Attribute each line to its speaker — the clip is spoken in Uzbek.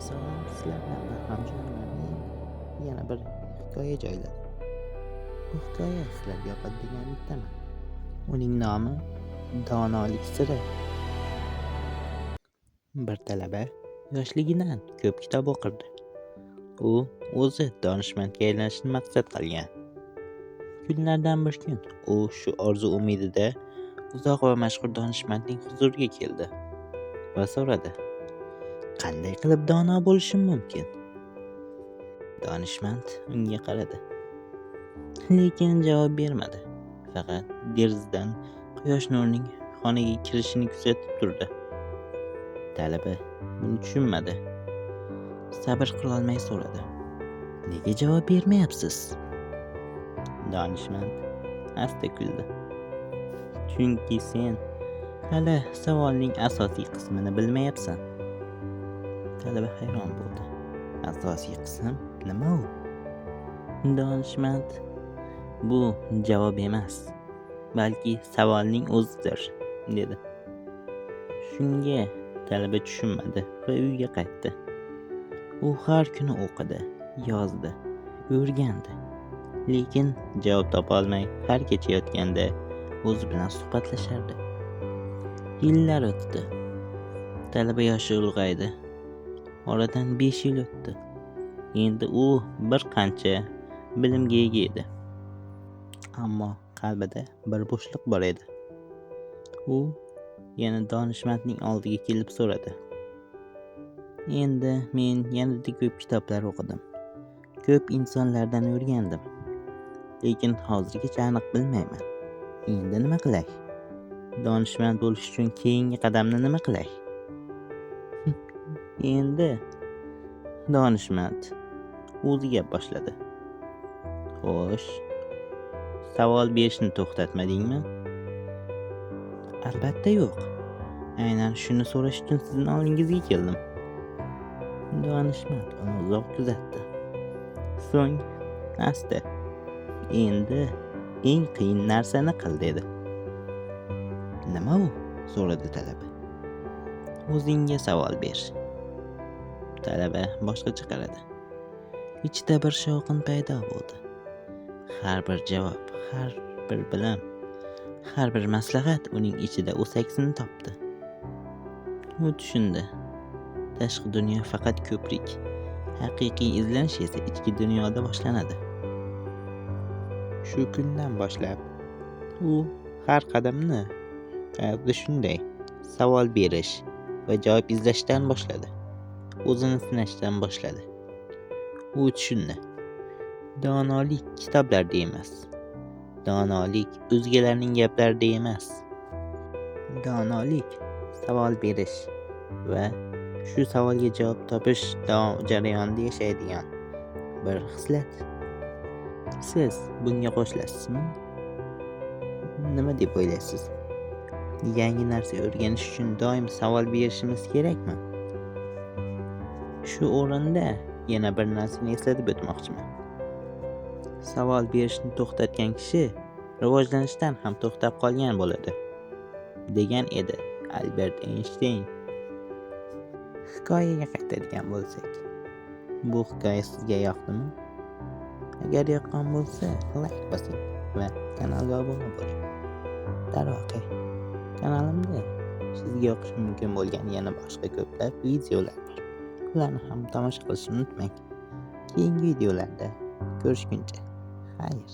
Speaker 1: Alayhissalom sizlar bilan bir hamjinorlarning yana bir hikoya joyladi. Bu hikoya sizlarga yoqadi degan umiddaman. Uning nomi Donolik siri. Bir talaba yoshligidan ko'p kitob o'qirdi. U o'zi donishmandga aylanishni maqsad qilgan. Kunlardan bir kun u shu orzu umidida uzoq va mashhur donishmandning huzuriga keldi va so'radi: "Qanday qilib dono bo'lishim mumkin?" Donishmand unga qaradi, lekin javob bermadi. Faqat derazadan quyosh nurining xonaga kirishini kuzatib turdi. Talaba buni tushunmadi. Sabr qilolmay so'radi: "Nega javob bermayapsiz?" Donishmand asta kuldi. "Chunki sen hali savolning asosiy qismini bilmayapsan." Talaba hayron bo'ldi. "Asosiy qism nima u?" Donishmand: "Bu javob emas, balki savolning o'zidir", dedi. Shunga talaba tushunmadi va uyga qaytdi. U har kuni o'qidi, yozdi, o'rgandi. Lekin javob topa olmay har kecha yotganda o'zi bilan suhbatlashardi. Yillar o'tdi. Talaba yoshi ulg'aydi. Oradan 5 yil o'tdi. Endi u bir qancha bilimga ega edi. Ammo qalbida bir bo'shliq bor edi. U yana donishmandning oldiga kelib so'radi: "Endi men yanada ko'p kitoblar o'qidim. Ko'p insonlardan o'rgandim. Lekin hozirgacha aniq bilmayman. Endi nima qilay? Donishmand bo'lish uchun keyingi qadamni nima qilay?" Endi donishmand o'zi gap boshladi. "Xo'sh, savol berishni to'xtatmadingmi?" "Albatta yo'q. Aynan shuni so'rash uchun sizni oldingizga keldim." Donishmand uni uzoq kuzatdi. So'ng asta: "Endi eng qiyin narsani qil", dedi. "Nima u?" so'radi talaba. "O'zingga savol ber." Talaba boshqacha qaradi. Ichida bir shovqin paydo bo'ldi. Har bir javob, har bir bilim, har bir maslahat uning ichida o'z aksini topdi. U tushundi. Tashqi dunyo faqat ko'prik, haqiqiy izlanish esa ichki dunyoda boshlanadi. Shu kundan boshlab u har qadamni hayotda shunday savol berish va javob izlashdan boshladi. O'zini sinashdan boshladi. U tushundi. Donolik kitoblarda emas. Donolik o'zgalarning gaplarida emas. Donolik savol berish va shu savolga javob topish jarayonida yashaydigan bir xislat. Siz bunga qo'shilasizmi? Nima deb o'ylaysiz? Yangi narsa o'rganish uchun doim savol berishimiz kerakmi? Shu o'rinda yana bir narsani eslatib o'tmoqchiman. Savol berishni to'xtatgan kishi rivojlanishdan ham to'xtab qolgan bo'ladi, degan edi Albert Eynshteyn. Hikoyaga qaytadigan bo'lsak, bu hikoya sizga yoqdimi? Agar yoqqan bo'lsa, like bosing va kanalga obuna bo'ling. Darvoqe, kanalimda sizga yoqishi mumkin bo'lgan yana boshqa ko'plab videolar bor. Ularni ham tomosha qilishni unutmang. Keyingi videolarda ko'rishguncha, xayr.